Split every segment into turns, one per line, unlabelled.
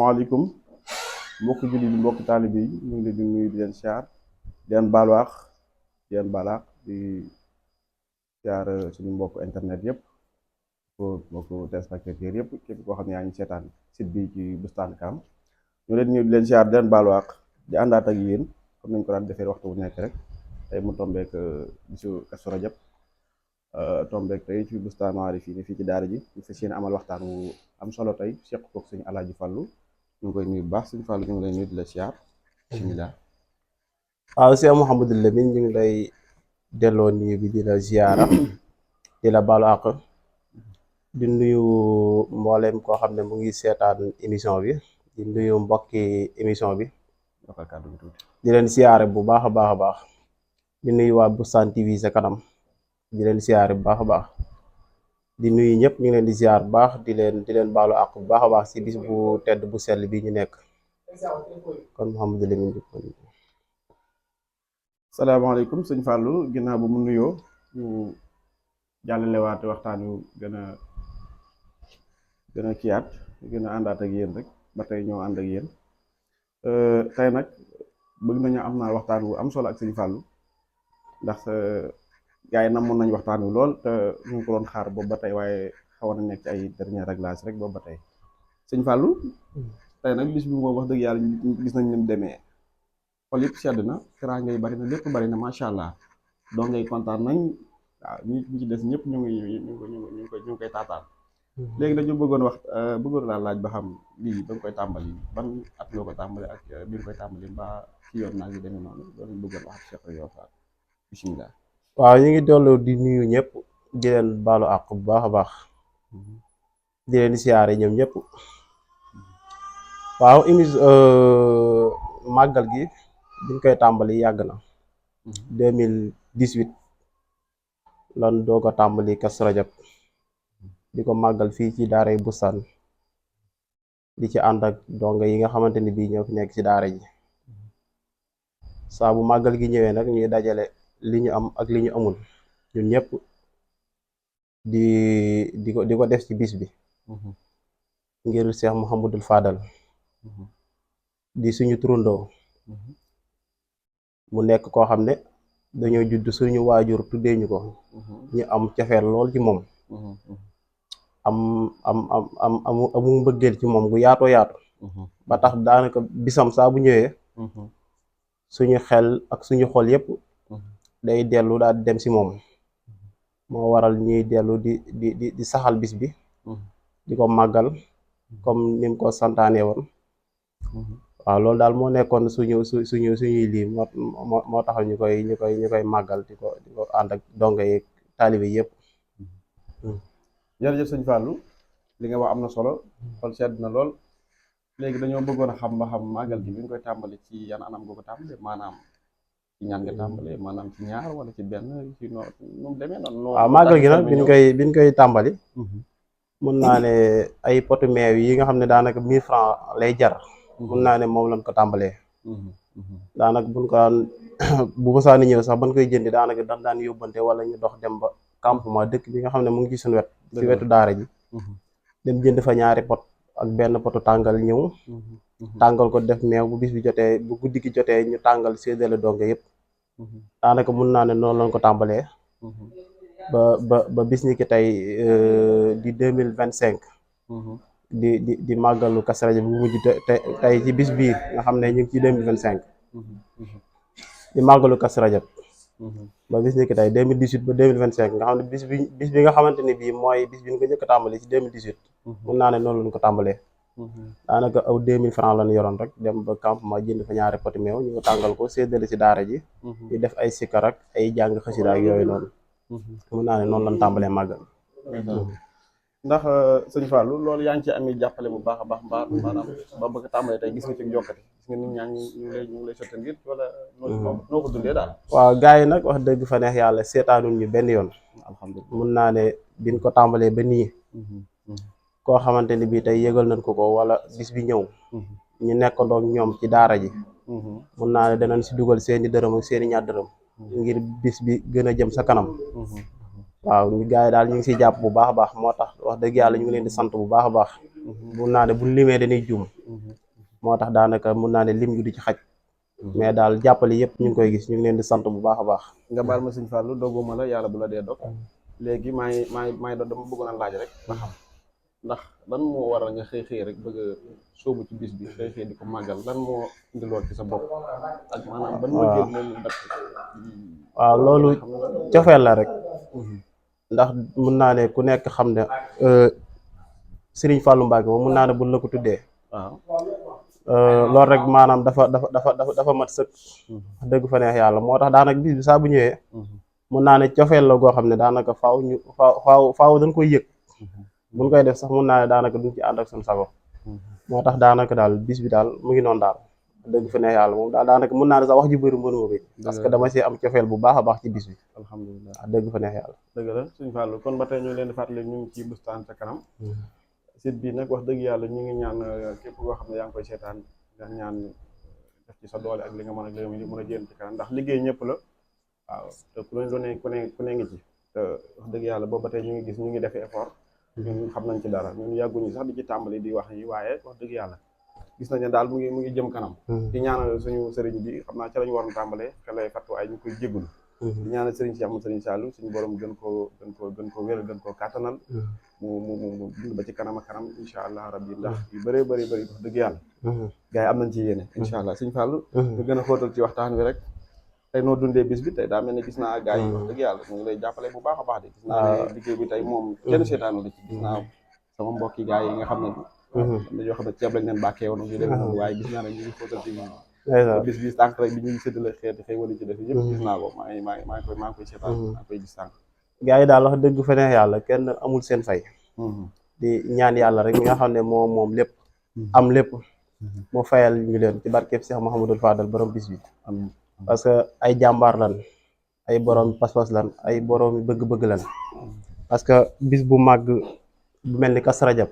asalaamaaleykum mbokki jullit yi mbokki taalibe yi ñu ngi leen di nuyu di leen siyaar di leen baaluwaax di leen balaax di siyaar suñu mbokk internet yëpp mbokku téléspectateurs yëpp képp koo xam ne yaa ngi seetaan site bi ci Boustan Kam ñu leen nuyu di leen siyaar di leen baaluwaax di àndaat ak yéen comme nañ ko daan defee waxtu bu nekk rek tey mu tombeek bisu Kazu Rajab tombeek tey ci Boustan Arifine fii ci daara ji ñu fas yéene amal waxtaan wu am solo tey seq koog suñu Alaaji Fallu ñu ngi koy nuyu bu baax suñu Fallu ñu ngi lay nuyu di la siyaar bismillah.
waaw Cheikh Mouhamadou Lamine ñu ngi lay delloo nuyu bi di la ziyaara di la baalu àq di nuyu mboolem koo xam ne mu ngi seetaan émission bi di nuyu mbokki émission bi di leen siyaare bu baax a baax a baax di nuyu waa Boustan TV sa kanam di leen siyaare bu baax a baax di nuyu ñëpp ñu ngi leen di ziyaar bu baax di leen baalu àq bu baax a baax si bis bu tedd bu sell bi ñu nekk kon Mouhamadou Lamine.
salaamaaleykum sëñ Fallou ginnaaw ba mu nuyoo ñu jàllale waate waxtaan yu gën a kiyaat gën a àndaat ak yéen rek ba tey ñoo ànd ak yéen tey nag bëgg nañu am naa waxtaan wu am solo ak sëñ Fallou ndax gars yi namoon nañ waxtaan wi lool te ñu ngi ko doon xaar boobu ba tey waaye xawoon na nekk ci ay dernier réglage rek boobu ba tey sëñ Fallou tey nag bis bi moom wax dëgg yàlla gis nañ ni mu demee xol yëpp sedd na teraanga yi bari na lépp bari na macha allah doo ngay kontaan nañ waaw ñi ci des ñëpp ñu ngi koy taataan léegi dañu bëggoon laa laaj ba xam lii ba nga koy tàmbali ban at nga ko tàmbali ak bi nga koy tàmbali mbaa ci yoon naa ngi demee noonu loolu lañ bëggoon wax ak Cheikh yow Fall bismillah.
waaw ñu ngi dollu di nuyu ñëpp di leen baalu àq bu baax a baax di leen siyaare ñoom ñëpp waaw màggal gi biñ koy tàmbali yàgg na 2018 lan doo ko tàmbali Kazu Rajab di ko màggal fii ci daaray Boustan di ci ànd ak donga yi nga xamante ni bii ñoo fi nekk ci daara ji saa bu màggal gi ñëwee nag ñuy dajale li ñu am ak li ñu amul ñun ñëpp di ko def ci bis bi ngir Cheikh Mouhamadul Fadal di suñu turundoo mu nekk koo xam ne dañoo judd suñu waajur tuddee ñu ko ñu am cafeer lool ci moom amu mbëggeel ci moom gu yaatoo yaatu ba tax daanaka bisam saa bu ñëwee suñu xel ak suñu xol yépp day dellu daal di dem si moom moo waral ñuy dellu di saxal bis bi di ko màggal comme ni mu ko santaane woon waaw loolu daal moo nekkoon suñuy lii moo tax ñu koy màggal di ko ànd ak donga yi taalibe yëpp.
jërëjëf sëñ Fallou li nga wax am na solo xol sedd na lool léegi dañoo bëggoon a xam ba xam màggal gi bi nga koy tàmbali ci yan anam nga ko tàmbali maanaam ci ñaan nga tàmbali maanaam ci ñaar wala ci benn ci nu mu demee noonu.
waaw màggal gi nag biñ koy tàmbali mun naa ne ay potu meew yi nga xam ne daanaka 1000 francs lay jar. mun naa ne moom lañ ko tàmbalee daanaka buñ ko daan bu mësaani ñëw sax ban koy jëndi daanaka daan yóbbante wala ñu dox dem ba campement dëkk bi nga xam ne mu ngi ci suñu wet ci wetu daara ji dem jënd fa ñaari pot ak benn potu tàngal ñëw tàngal ko def meew bu bis bi jotee bu guddi gi jotee ñu tàngal séddale donge yëpp daanaka mun naa ne noonu lañ ko tàmbalee ba bis ni ki tey di 2025 di màggalu Kazu Rajab bu mujj tey ci bis bii nga xam ne ñu ngi ci 2025 di màggalu Kazu Rajab ba bis ni ki tey 2018 ba 2025 nga xam ne bis bi nga xamante ni bii mooy bis bi ñu ko njëkk a tàmbali ci 2018 mun naa ne noonu lañ ko tàmbalee daanaka aw 2000 francs lañ yoroon rek dem ba campement jënd fa ñaari poti meew ñu tàngal ko séddale ci daara ji di def ay sikkar ak ay jàng xasida ak yooyu noonu mun naa ne noonu lañ tàmbalee màggal.
ndax sëñ Fallou loolu yaa ngi ci amee jàppale bu baax a baax maanaam ba bëgg a tàmbalee tey gis nga ci jokkati gis nga nit ñaa ñu ngi lay sotti ngir wala noo ko dundee daal.
waaw gars yi nag wax dëgg fa neex yàlla seetaanul ñu benn yoon
alhamdulilah
mun naa ne biñ ko tàmbalee ba nii koo xamante ni bii tey yëgal nañ ko wala bis bi ñëw ñu nekkandoo ak ñoom ci daara ji mun naa ne danañ si dugal seeni dërëm ak seeni ñaar dërëm ngir bis bi gën a jëm sa kanam waaw ñu gars yi daal ñu ngi siy jàpp bu baax a baax moo tax wax dëgg yàlla ñu ngi leen di sant bu baax a baax mun naa ne buñ limee dañuy juum moo tax daanaka mun naa ne lim gi du ci xaj mais daal jàppale yëpp ñu ngi koy gis ñu ngi leen di sant bu baax a baax.
nga baal ma sëñ Fallou dogguma la yàlla bu la dee dog léegi maa ngi doon dama bëggoon a laaj rek ba xam ndax lan moo waral nga xëy rek bëgg a sóobu ci bis bi xëy di ko màggal lan moo indi lool ci sa bopp ak maanaam ban ma génn moom def
waaw loolu cofeel la rek ndax mun naa ne ku nekk xam ne Serigne Fallou Mbacké moom mun naa ne buñ la ko tuddee
waaw
loolu rek maanaam dafa mat sëkk dëgg fa neex yàlla moo tax daanaka bis bi saa bu ñëwee mun naa ne cofeel la goo xam ne daanaka faaw dañ koy yëg buñ koy def sax mun naa ne daanaka duñ ci ànd ak suñu sago moo tax daanaka daal bis bi daal mu ngi noonu daal dëgg fa neex yàlla moom daal daanaka mun naa ne sax wax ji bëri mënuma bi parce que dama see am cofeel bu baax a baax ci bis bi
alhamdulilah
dëgg fa neex yàlla
dëgg la sëñ Fallou kon ba tey ñu leen di fàttali ñu ngi ci bustaan ca kanam site bi nag wax dëgg yàlla ñu ngi ñaan képp koo xam ne yaa ngi koy seetaan nga ñaan def ci sa doole ak li nga mën ak li mën a jëm ci kanam ndax liggéey ñëpp la waaw te ku ne ngi ci te wax dëgg yàlla boobu ba tey ñu ngi gis ñu ngi defee effort ñun xam nañ ci dara ñun yàgguñu sax di ci tàmbali di wax yi waaye wax dëgg yàlla gis nañ ne daal mu ngi jëm kanam di ñaanal suñu sëriñ bi xam naa ci lañu waroon tàmbalee xelay fàttu waaye ñu koy jégalu di ñaanal sëriñ si am sëriñ Saliou suñu borom gën koo wér gën koo kàttanal mu dund ba ci kanam ak kanam incha allah rabbi ndax yu bëree bëri wax dëgg yàlla gars yi am nañ ci yéene incha allah sëñ Fallou ñu gën a xóotal ci waxtaan wi rek tey noo dundee bis bi tey daa mel ne gis naa gars yi wax dëgg yàlla mu ngi lay jàppale bu baax a baax de gis naa ne liggéey bi tey moom kenn seetaanu la ci gis naa sama mbokki gars yi nga xam ne am na yoo xam ne ceeb lañ leen bàkkee woon yu demee noonu waaye gis naa ne ñu ngi xóotal ci bis bi tànk rek bi ñuy séddale xeeti xëy wala ci def yëpp gis naa ko maa ngi koy seetaan maa ngi koy gis tànk
gars yi daal wax dëgg fa neex yàlla kenn amul seen fay di ñaan yàlla rek mi nga xam ne moom lépp am lépp moo fayal ñu leen ci barkeeb Cheikh Mouhamadou Fadal borom bis bi parce que ay jàmbaar lan ay borom pas-pas lan ay borom bëgg-bëgg lan parce que bis bu màgg bu mel ni Kazu Rajab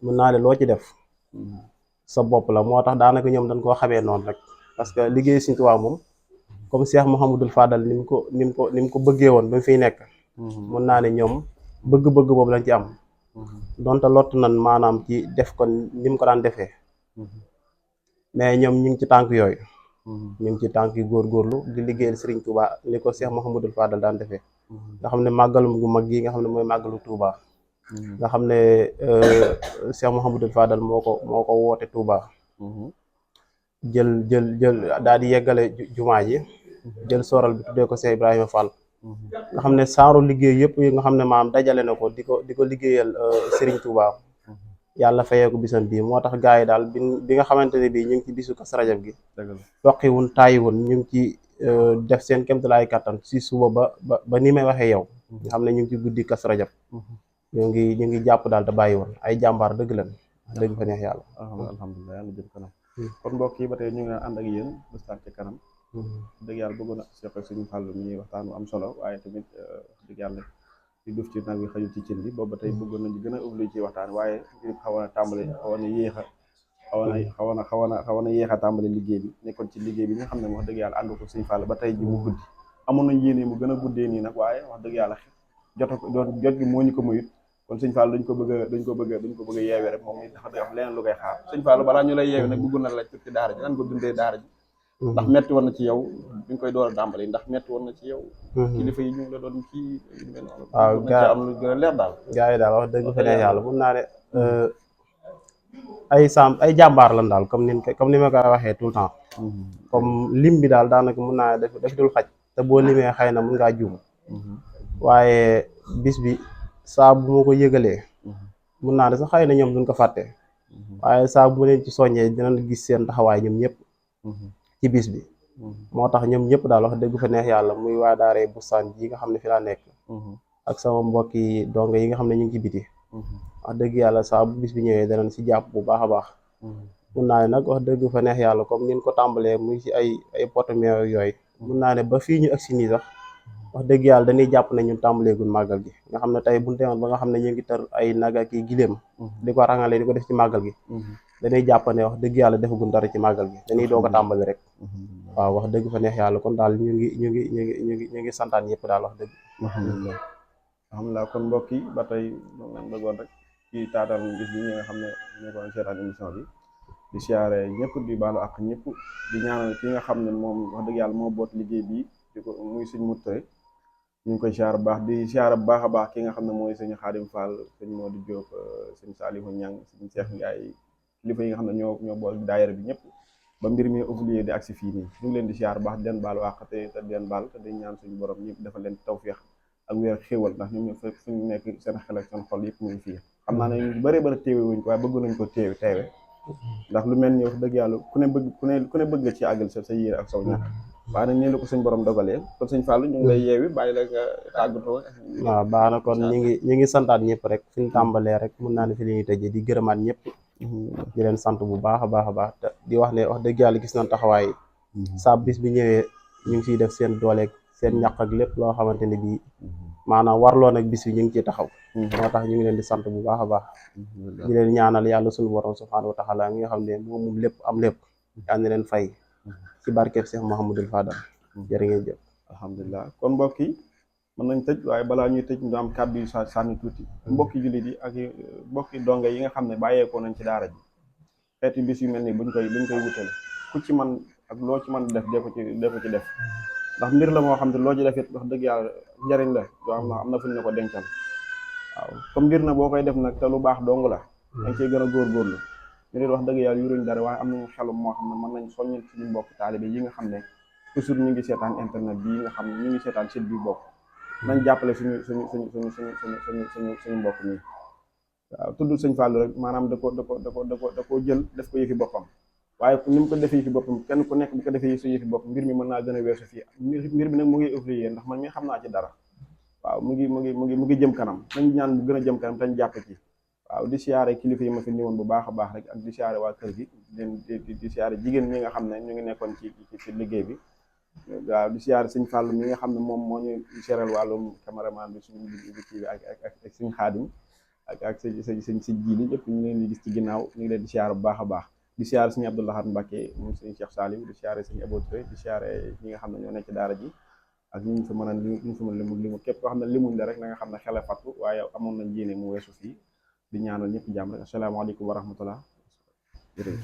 mun naa ne loo ci def sa bopp la moo tax daanaka ñoom dañ koo xamee noonu rek parce que liggéey Sëriñ Tuubaa moom comme Cheikh Mouhamadou Fadal ni mu ko bëggee woon ba mu fiy nekk mun naa ne ñoom bëgg-bëgg boobu lañ ci am donte lott nan maanaam ci def ko ni mu ko daan defee mais ñoom ñu ngi ci tànk yooyu ñu ngi ci tànk yi góorgóorlu di liggéeyal Serigne Touba ni ko Cheikh Mouhamadou Fadal daan defee nga xam ne màggalu gu mag gi nga xam ne mooy màggalu Touba nga xam ne Cheikh Mouhamadou Fadal moo ko woote Touba jël daal di yeggale jumaa ji jël sooral bi tuddee ko Cheikh Ibrahima Fall nga xam ne saaru liggéey yëpp yi nga xam ne maam dajale na ko di ko liggéeyal Serigne Touba yàlla fayee ko bisam bii moo tax gars yi daal bi nga xamante ne bii ñu ngi ci bisu Kazu Rajab gi toqiwun tàyyiwun ñu ngi ci def seen kéemtalaay kattan si suba ba ni may waxee yow nga xam ne ñu ngi ci guddi Kazu Rajab ñu ngi jàpp daal te bàyyi woon ay jàmbaar dëgg lan dëgg fa neex yàlla
alhamdulilah yàlla jëm kanam kon mbokk yi ba tey ñu ngi ànd ak yéen bustaan ci kanam dëgg yàlla bëggoon a seq ak suñu Fallou mi waxtaan bu am solo waaye tamit dëgg yàlla di duuf ci nag wi xajul ci cin bi boobu ba tey bëggoon nañu gën a ubbi ci waxtaan waaye ñu xaw a tàmbali xaw na yéex a tàmbali liggéey bi nekkoon ci liggéey bi nga xam ne wax dëgg yàlla ànd ko suñu Fallou ba tey ji mu guddi amoon nañ yéene mu gën a guddee nii nag waaye wax dëgg yàlla jot gi moo ñu ko mayut kon sëñ Fallou dañ ko bëgg a yeewee rek moom it dafa am leneen lu koy xaar sëñ Fallou balaa ñu lay yeewee nag bëggoon na laaj ci daara ji nan ko dundee daara ji ndax metti woon na ci yow bi nga koy door a tàmbali ndax metti woon na ci yow kilifa yi ñu ngi la doon kii yu mel noonu
waaw gaa
am lu gën a leer daal
gars yi daal wax dëgg fa ne yàlla mun naa ne ay jàmbaar lan daal comme ni ma koy waxee tout le temps comme lim bi daal daanaka mun naa ne def dul xaj te boo limee xëy na mun ngaa juum waaye bis bi saa bu ma ko yëgalee mun naa ne sax xëy na ñoom duñ ko fàtte waaye saa bu ma leen ci soññee dinañ gis seen taxawaay ñoom ñëpp ci bis bi moo tax ñoom ñëpp daal wax dëgg fa neex yàlla muy waa daaree bustaan ji nga xam ne fi laa nekk ak sama mbokki donga yi nga xam ne ñu ngi ci biti wax dëgg yàlla saa bu bis bi ñëwee danañ si jàpp bu baax a baax mun naa ne nag wax dëgg fa neex yàlla comme nin ko tàmbalee muy si ay poto meew yooyu mun naa ne ba fii ñu agsi nii sax wax dëgg yàlla dañuy jàpp ne ñun tàmbaleegul màggal gi nga xam ne tey buñu demoon ba nga xam ne ñu ngi tër ay nag ak i giléem di ko rangale di ko def ci màggal gi dañuy jàpp ne wax dëgg yàlla defagun dara ci màggal gi dañuy doog a tàmbali rek waaw wax dëgg fa neex yàlla kon daal ñu ngi santaan yëpp daal wax dëgg
alhamdulilah kon mbokk yi ba tey moom lañ bëggoon rek ci taatal gis bi ñi nga xam ne ñoo ko seetaan émission bi di siyaare ñëpp di baalu ak ñëpp di ñaanal ki nga xam ne moom wax dëgg yàlla moo boot liggéey bi di ko muy sëñ Murtala ñu ngi koy siyaare bu baax di siyaare bu baax a baax ki nga xam ne mooy sëñ Xaadim Fall sëñ Modou Diop sëñ Salihu Ñang sëñ Cheikh Ndiaye kilifa yi nga xam ne ñoo bool daayira bi ñëpp ba mbir mi évolué di agsi fii nii ñu ngi leen di siyaare bu baax di leen baalu àq te di leen baal te di ñaan suñu borom ñëpp dafa leen tawféex ak weer xéewal ndax ñoom ñëpp fu ñu nekk seen xel ak seen xol yëpp mu ngi fii xam naa ne ñu bëree bëri téewe wuñ ko waaye bëgg nañ ko teewe ndax lu mel ni wax dëgg yàlla ku ne bëgg ci àggal sa yéene ak saw ñàkk waaye nag nii la ko suñ borom dogalee kon sëñ Fallou ñu ngi lay yeewi bàyyi la nga tàggatoo.
waaw baax na kon ñu ngi santaat ñëpp rek fi ñu tàmbalee rek mun naa ne fi la ñuy tëjee di gërëmaat ñëpp di leen sant bu baax a baax te di wax ne wax dëgg yàlla gis nañ taxawaay saa bis bi ñëwee ñu ngi ciy def seen dooleeg seen ñaq ak lépp loo xamante ne bii maanaam warloon ak bis bi ñu ngi ciy taxaw moo tax ñu ngi leen di sant bu baax a baax di leen ñaanal yàlla suñu borom subhaanahu wa taala mi nga xam ne moom lépp am lépp yal na leen fay ci barkeeb Cheikh Mouhamadul Fadal jërë ngeen jëf.
alhamdulilah kon mbokk yi mën nañ tëj waaye balaa ñuy tëj ñu am kàddu yu sànni tuuti mbokki jullit yi ak mbokki donge yi nga xam ne bàyyeekoo nañ ci daara ji xeeti bis yu mel nii buñ koy wutale ku ci man ak loo ci man def dee ko ci def ndax mbir la moo xam ne loo ci def it wax dëgg yàlla njariñ la yoo xam ne am na fu ñu ne ko dencal waaw comme mbir na boo koy def nag te lu baax dong la dañ cey gën a góorgóorlu ñu nit wax dëgg yàlla yuruñ dara waaye am nañu xelum moo xam ne mën nañ soññ suñu mbokk taalibe yi nga xam ne toujours ñu ngi seetaan internet bi nga xam ne ñu ngi seetaan site bi bokk nañ jàppale suñu mbokk mi waaw tudd sëñ Fallou rek maanaam da ko jël def ko yëfi boppam waaye ni mu ko defee yëfi boppam kenn ku nekk bu ko defee su yëfi boppam mbir mi mën naa gën a weesu fii mbir bi nag mu ngi évoluer ndax man mi xam naa ci dara waaw mu ngi jëm kanam nañ ñaan bu gën a jëm kanam tañ jàpp ci waaw di siyaare kilifa yi ma fi ñëwoon bu baax a baax rek ak di siyaare waa kër gi di siyaare jigéen ñi nga xam ne ñu ngi nekkoon ci liggéey bi waaw di siyaare sëñ Fallou mi nga xam ne moom moo ñu seeral wàllum cameraman bi suñu bi kii bi ak sëñ Xaadim ak sëñ jiili yëpp ñu ngi leen di gis ci ginnaaw ñu ngi leen di siyaare bu baax a baax di siyaare sëñ Abdou Lahad Mbacké moom sëñ Cheikh Saliou di siyaare sëñ Abou Touré di siyaare ñi nga xam ne ñoo nekk ci daara ji ak ñu fi mën a limu képp koo xam ne limuñ la rek na nga xam ne xel a fattu waaye amoon nañ yéene mu weesu fii di ñaanal ñëpp jàmm rek asalaamaaleykum wa rahmatullah jërëjëf